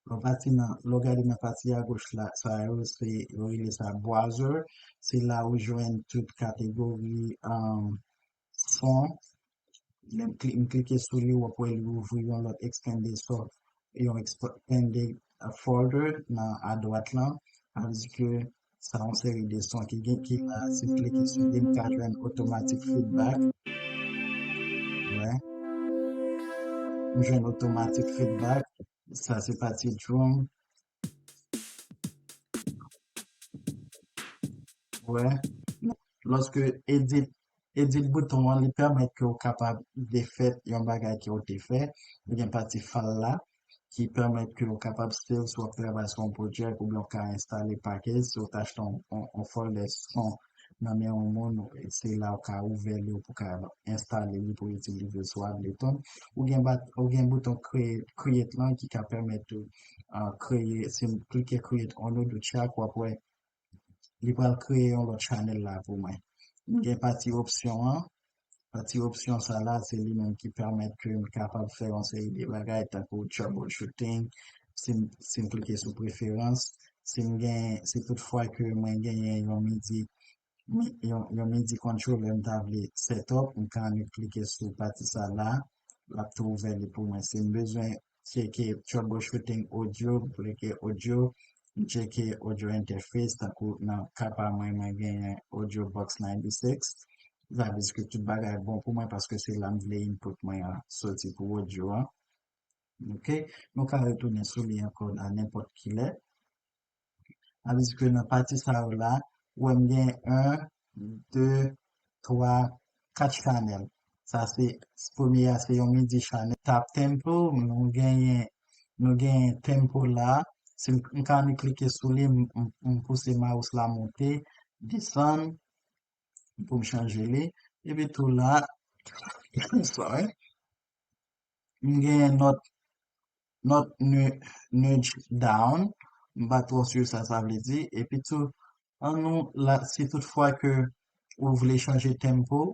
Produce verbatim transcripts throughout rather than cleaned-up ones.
Lè w pati nan, lè w gade nan pati agoch la, sa yo, se, yo rele sa browser. Se la ou jwenn tout kategori, um, son. Lè m kli-, m klike sou li, w ap wè li ouvri yon lòt expanded so-, yon expanded, uh, folder nan adwat lan. Sa vle di ke sa yon seri de son ki gen, ki la. Si m klike sou li, m ka jwenn automatic feedback. Wè. M jwenn automatic feedback. Sa se pati drum. Wè. Lòske edit, edit bouton an, li pèmèt ke w kapab defèt yon bagay ke w te fè. Ou gen pati file la, ki pèmèt ke w kapab save si w ap travay sou yon project oubyen w ka enstale package, si w ta achte yon, yon, yon folder son nan men yon moun, se la w ka ouvè li pou w ka enstale li pou w itilize si w vle tou. Ou gen bat, ou gen bouton create, create lan ki ka pèmèt ou, uh, kreye, si m klike create on audio track, w ap wè li pral kreye yon lòt chanèl la pou mwen. M gen pati opsyon an. Pati opsyon sa la, se li menm ki pèmèt ke m kapab fè yon seri de bagay, tankou troubleshooting. Si m, si m klike sou preferans, si m gen, si toutfwa ke mwen genyen yon MIDI, mi-, yon, yon MIDI controller m ta vle set up, m ka annik klike sou pati sa la, l ap tou ouvè li pou mwen. Si m bezwen tcheke troubleshooting audio, m klike audio, m tcheke audio interface, tankou nan ka pa mwen, mwen genyen Audiobox ninety-six. Sa vle di ke tout bagay bon pou mwen paske se la m vle input mwen an soti pou audio an. Ok? Nou ka retounen sou li ankò a nenpòt ki lè. Sa vle di ke nan pati sa yo la, ou wè m gen yon, de, twa, kat chanèl. Sa se, premye a se yon MIDI chanèl. Tab tempo, nou genyen, nou genyen tempo la. Si m, m ka annik klike sou li, m, m, m pouse mouse la monte, desann, pou m chanje li. Epi tou la, sorry. M genyen nòt, nòt nu-, nudge down. M pa twò si sa, sa vle di. Epi tou, an nou la, si toutfwa ke ou vle chanje tempo,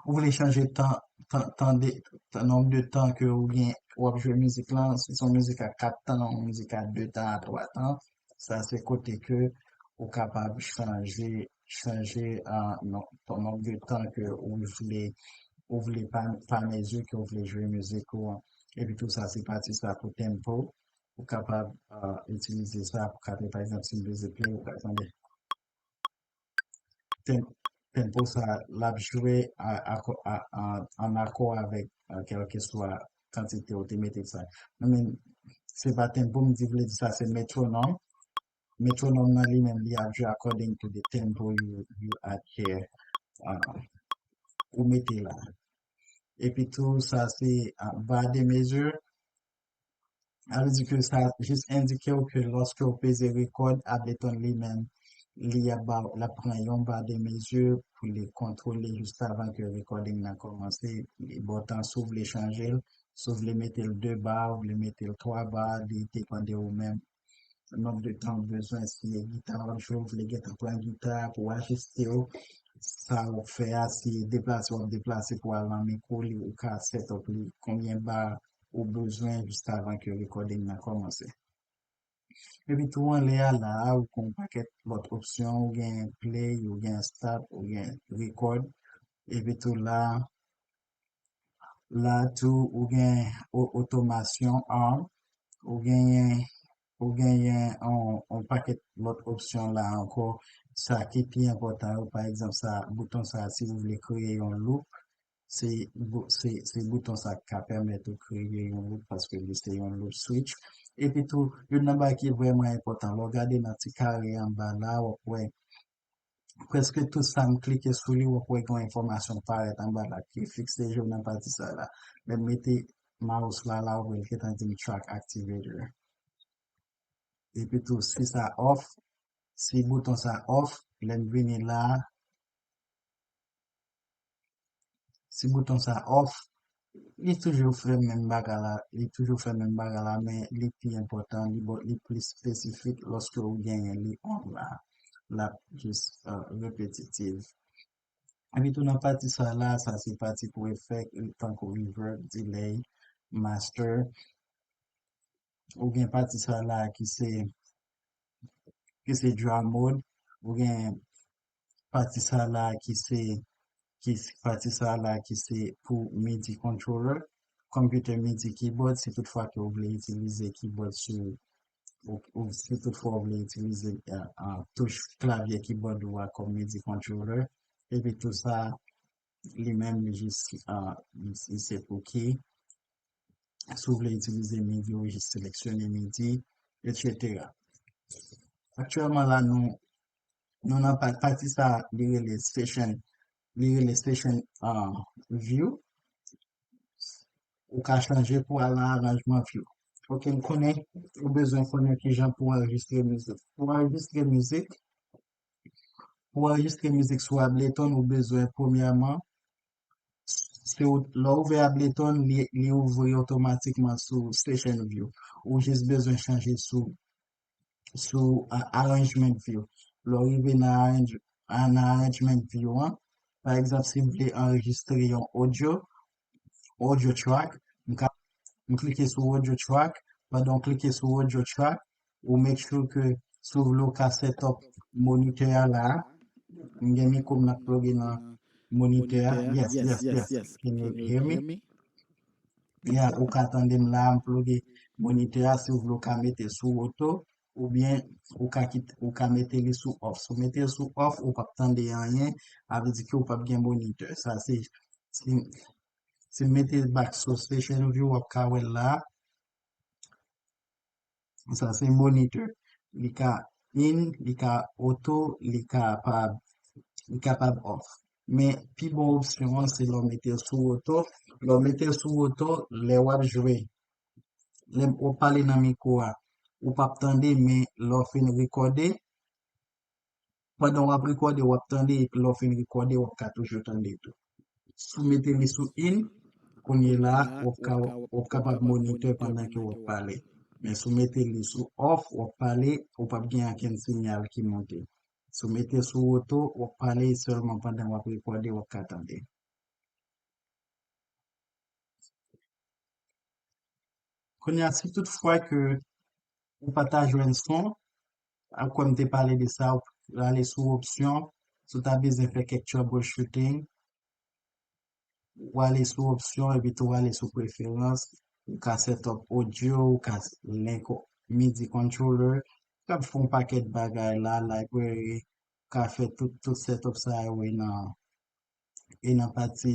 ou vle chanje tan, tan, tan de, tan, nonb de tan ke ou gen, w ap jwe mizik lan, si se yon mizik a kat tan, yon mizik a de tan, a twa tan, sa se kote ke ou kapab chanje, chanje, ah, non, ton nonb de tan ke ou vle, ou vle pa, pa mezi ke ou vle jwe mizik ou an. Epi tou sa, se pati sa pou tempo. Ou kapab, ah, itilize sa pou kapab, pa egzanp, si m vle play, ou ka tande. Tem-, tempo sa, l ap jwe a, a, a, a, an akò avèk, ah, kèlkeswa kantite ou te mete sa. Men, se pa tempo, m di, vle di sa, se metronòm. Metronòm nan li menm, li ap jwe according to the tempo you, you add here. Ah, ou mete la. Epi tou, sa se, ah, barre de mesure. Sa vle di ke sa jis endike w ke lòske w peze record, Ableton li menm, li ap ba w, l ap pran yon barre de mesure pou li kontwole jis avan ke recording nan kòmanse. Li ba w tan si w vle chanje l, si w vle mete l de bar, ou vle mete l twa bar, li depann de ou menm. Nonb de tan ou bezwen, si e gita w ap jwe, ou vle gentan pran gita pou w ajiste w. Sa w ap fè a, si e deplase w ap deplase pou al nan mikwo, li ou ka set up li konbyen bar ou bezwen jis avan ke recording nan kòmanse. Epi tou anlè a la a, ou gen yon pakèt lòt opsyon, ou gen play, ou gen stop, ou gen record. Epi tou la, la tou, ou gen o-, otomasyon an, ou genyen, ou genyen on, on pakèt lòt opsyon la ankò. Sa ki pi enpòtan yo, pa egzanp, sa, bouton sa, si ou vle kreye yon loop, se bou-, se, se bouton sa k ka pèmèt ou kreye yon loop paske li se yon loop switch. Epi tou, youn nan bagay ki vrèman enpòtan, lè w gade nan ti kare anba la, w ap wè prèske tout sa m klike sou li, w ap wè gen yon enfòmasyon parèt anba la ki fikse je w nan pati sa la. Lè m mete mouse la la, w ap wè l gentan di m track activator. Epi tou, si sa off, si bouton sa off, lè m vini la, si bouton sa off, li toujou fè menm bagay la, li toujou fè menm bagay la, men li pi enpòtan, li, li plis espesifik lòske ou genyen li on la. L ap jis, uh, repetitive. Epi tou nan pati sa la, sa se pati pou efèk, tankou reverb, delay, master. ou gen pati sa la ki se ki se draw mode, ou gen pati sa la ki se ki s- pati sa la ki se pou MIDI controller, computer MIDI keyboard, si toutfwa ke ou vle itilize keyboard sou ou, ou- si toutfwa ou vle itilize uh, uh, touch klavye keyboard ou a kòm MIDI controller, epi tou sa li menm li jis uh, li se pou ki si w vle itilize MIDI ou jis seleksyone MIDI, etsetera. Aktyèlman la nou nou nan pati sa li rele session li rele session uh, view. Ou ka chanje pou al nan aranjman view. Ok, m konnen ou bezwen konnen kijan pou anrejistre mizik. Pou anrejistre mizik, pou anrejistre mizik sou Ableton, ou bezwen premyèman se lè w ouvè Ableton, li, li ouvri otomatikman sou Session View. Ou jis bezwen chanje sou sou uh, Arrangement View. Lè w rive nan arrange, nan Arrangement View an, pa egzanp, si m vle anrejistre yon audio, audio track, m ka m klike sou audio track. Pandan w klike sou audio track, ou make sure ke si w vle w ka set up monitè a la. M gen mikwo m ap ploge nan monitè a. Yes, yes, yes. Can you hear me? Yeah, ou ka tande m la, m ploge monitè a, si w vle w ka mete sou auto, oubyen ou ka kite ou ka mete li sou off. Si w mete l sou off, ou p ap tande anyen, a vle di ke ou p ap gen monitè. Sa se si si m mete back sou Session View, w ap ka wè l la. Sa se monitor. Li ka in, li ka auto, li kapab li kapab off. Men pi bon opsyon an se lè w mete l sou auto. Lè w mete l sou auto, lè w ap jwe, lè w ap pale nan mikwo a, ou p ap tande, men lè w fin rekòde, pandan w ap rekòde, w ap tande, epi lè w fin rekòde, w ap ka toujou tande tou. Si w mete li sou in, kounye la, w ap ka w ap kapab monitè pandan ke w ap pale. Men si w mete li sou off, w ap pale, ou p ap gen ankenn sinyal ki monte. Si w mete sou auto, w ap pale sèlman pandan w ap rekòde, w ap ka tande. Kounye a, si tout fwa ke ou pa ta jwenn son, ankò m te pale de sa, ou ale sou opsyon, si w ta bezwen fè kèk troubleshooting, ou ale sou opsyon epi tou w ale sou preferans, ou ka set up audio, ou ka link MIDI controller, ou ka fè yon pakèt bagay la, library, ou ka fè tout, tout set up sa yo e nan e nan pati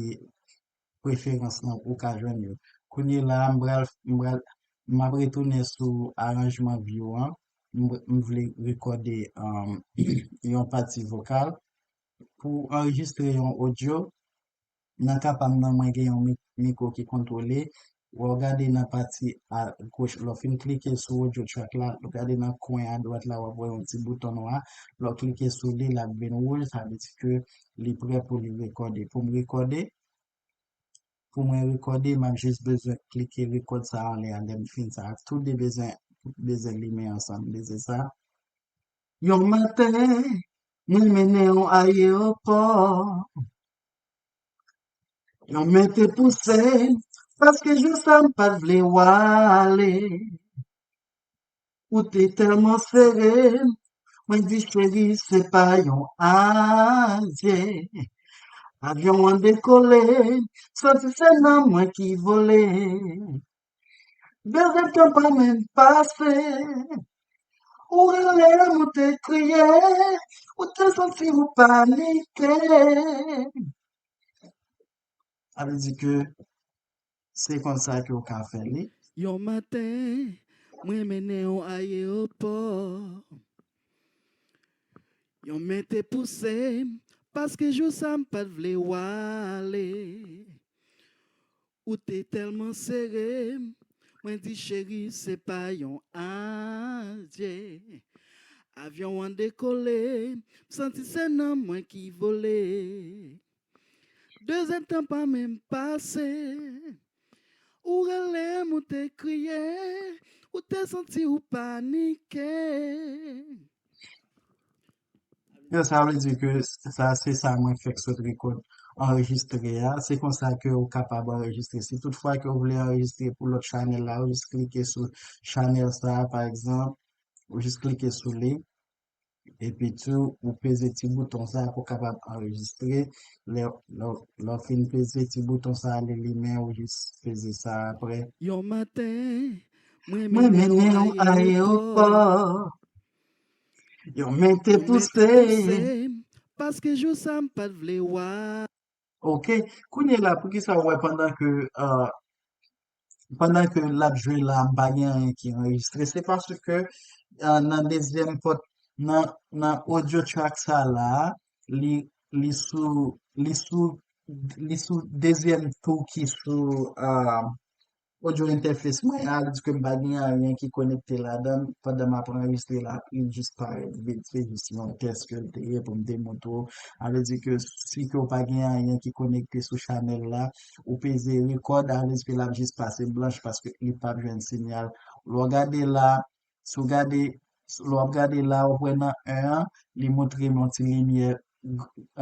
preferans lan ou ka jwenn yo. Kounye la, m pral m pral m ap retounen sou aranjman view an. M, m vle rekòde um, yon pati vokal. Pou anrejistre yon audio, nan ka pa m nan, mwen gen yon mi- mikwo ki kontwole. Ou gade nan pati a goch, lè w fin klike sou audio track la, ou gade nan kwen a dwat la, w ap wè yon ti bouton nwa. Lè w klike sou li, l ap vin wouj, sa vle di ke li prè pou li rekòde. Pou m rekòde, pou mwen rekòde, m ap jis bezwen klike rekòd sa anlè a lè m fin sa. Tou de bezwen bezwen limen ansanm, bezwen sa. Yon maten, mwen mennen w ayewopò. Yon men te pouse m, paske jou sa m pa t vle w ale. Ou te tèlman sere m, mwen di cheri se pa yon adye. Avyon an dekole, santi se nanm mwen ki vole. Dezèdtan pa menm pase. Ou rele m, ou te kriye, ou te santi ou panike. Sa vle di ke se konsa ke w ka fè li. Yon maten, mwen mennen w ayewopò. Yon men te pouse m, paske jou sa m pa t vle w ale. Ou te tèlman sere m, mwen di cheri se pa yon adye. Avyon an dekole, m santi se nanm mwen ki vole. Dezèdtan pa menm pase. Ou rele m, ou te kriye, ou te santi ou panike. Yo, sa vle di ke sa se sa mwen fèk sot rekòd. anrejistre a, se konsa ke ou kapab anrejistre. Si toutfwa ke ou vle anrejistre pou lòt chanèl la, ou jis klike sou chanèl sa a, pa egzanp, ou jis klike sou li, epi tou, ou peze ti bouton sa a pou w kapab anrejistre. Lè, lè, lè w fin peze ti bouton sa a, li limen, ou jis peze sa a apre. Yon maten, mwen Mwen mennen w ayewopò. Yon men te pouse. Paske jou sa m pa t vle wè. Ok. Kounye la, poukisa w wè pandan ke, uh, pandan ke l ap jwe la, m pa gen anyen ki anrejistre? Se paske, uh, nan dezyèm pòt, nan, nan audio track sa la, li, li sou, li sou, li sou dezyèm tou ki sou, uh, audio interface mwen, a vle di ke m pa gen anyen ki konekte ladan l pandan m ap anrejistre la, li jis parèt vid, se jis yon tès ke l te ye pou m te montre w. A vle di ke si ke w pa gen anyen ki konekte sou chanèl la, ou peze rekòd, a vle di ke l ap jis pase blanch paske li p ap jwenn sinyal. Lè w gade la, si w gade, lè w ap gade la, w wè nan en an, li montre m yon ti limyè,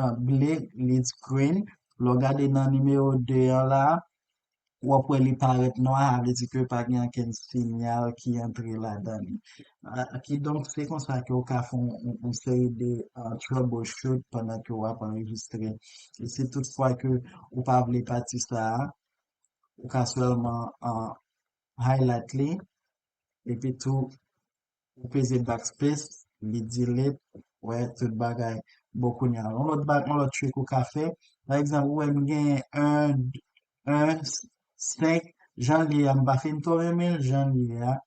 ah, ble, li di green. Lè w gade nan nimewo de an la, w ap wè li parèt nwa, sa vle di ke pa gen okenn sinyal ki antre ladan li. Ah, kidonk, se konsa ke w ka fè yon, yon, yon seri de, ah, troubleshoot pandan ke w ap anrejistre. E si toutfwa ke ou pa vle pati sa a, ou ka sèlman, ah, highlight li, epi tou, ou peze backspace, li delete, wè, tout bagay. Bon, kounye a, yon lòt ba-, yon lòt trick ou ka fè. Pa egzanp, ou wè m gen en, en, senk, jan l ye a, m pa fin twò renmen l, jan l ye a,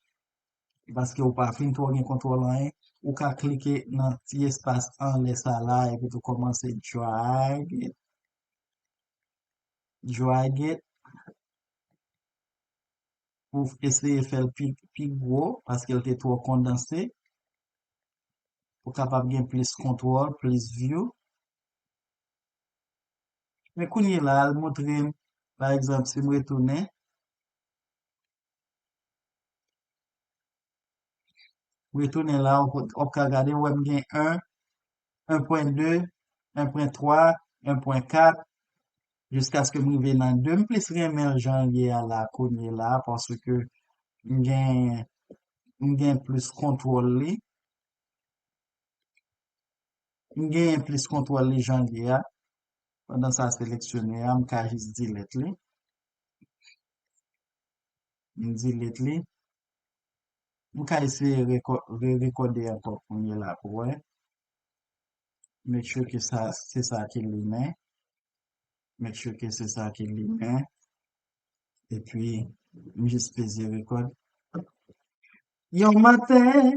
paske ou pa fin twò gen kontwòl anyen, ou ka klike nan ti espas anlè sa la, epi tou kòmanse drag it, drag it, pou eseye fè l pi, pi gwo, paske l te twò kondanse. Ou kapab gen plis kontwòl, plis view. Men kounye la, al montre m, pa egzanp, si m retounen, retounen la, w, w ap ka gade, w wè m gen en, en pwen de, en pwen twa, en pwen kat, jiskaske m rive nan de. M plis renmen l jan l ye a la, kounye la, paske m gen, m gen plis kontwòl li. M genyen plis kontwòl li jan l ye a. Pandan sa seleksyone a, m ka jis delete li. M delete li. M ka eseye reko-, re-rekòde ankò kounye la pou wè. Make sure ke sa, se sa ki limen. Make sure ke se sa ki limen. Epi, m jis peze rekòd. Yon maten,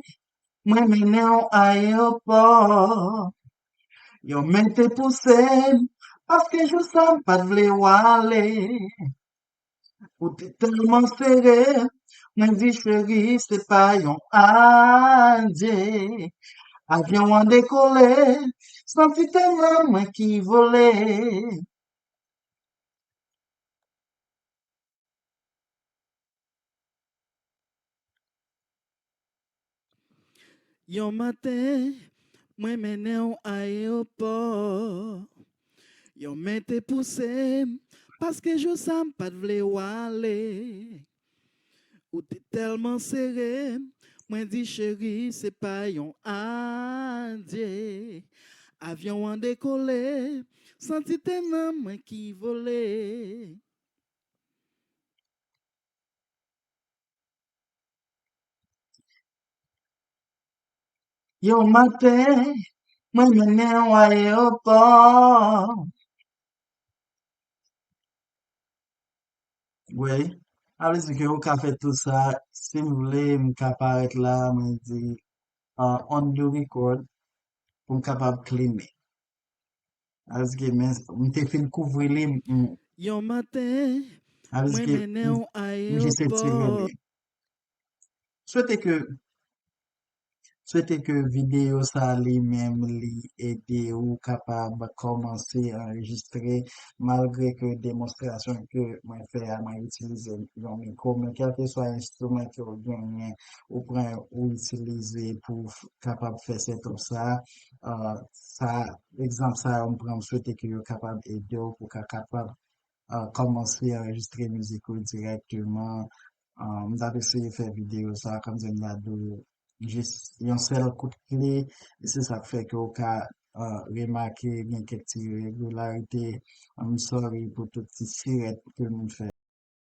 mwen mennen w ayewopò. Yon men te pouse m, paske jou sa m pa t vle w ale. Ou te tèlman sere, mwen di, cheri, se pa yon adye. Avyon an dekole, santi te nan mwen ki vole. Yon maten, mwen mennen w ayewopò. Yon men te pouse m, paske jou sa m pa t vle w ale. Ou te tèlman sere, mwen di, cheri, se pa yon adye. Avyon an dekole, santi te nan mwen ki vole. Yon maten, mwen mennen w ayewopò. Wi. A vle di ke ou ka fè tout sa. Si m vle, m ka parèt la, mwen di, uh, undo record, pou m kapab clean li. Paske men, m te fin kouvri li, m, Yon maten, mwen mennen w ayewopò. Swete ke swete ke videyo sa li menm li ede ou kapab kòmanse anrejistre, malgre ke demonstrasyon ke mwen fè a, mwen itilize yon mikwo, men kèlkeswa enstriman ke w genyen, ou pran, ou itilize pou f- kapab fè setup sa. Uh, sa, egzanp sa yo m pran, m swete ke yo kapab ede w pou ka kapab uh, kòmanse anrejistre mizik ou dirèkteman. Uh, m t ap eseye fè videyo sa, kòmsi m ta di w, jis yon sèl kout kle, e se sa k fè ke w ka uh, remake gen kèk ti iregilarite. I'm sorry pou tout ti sirèt ke moun fè.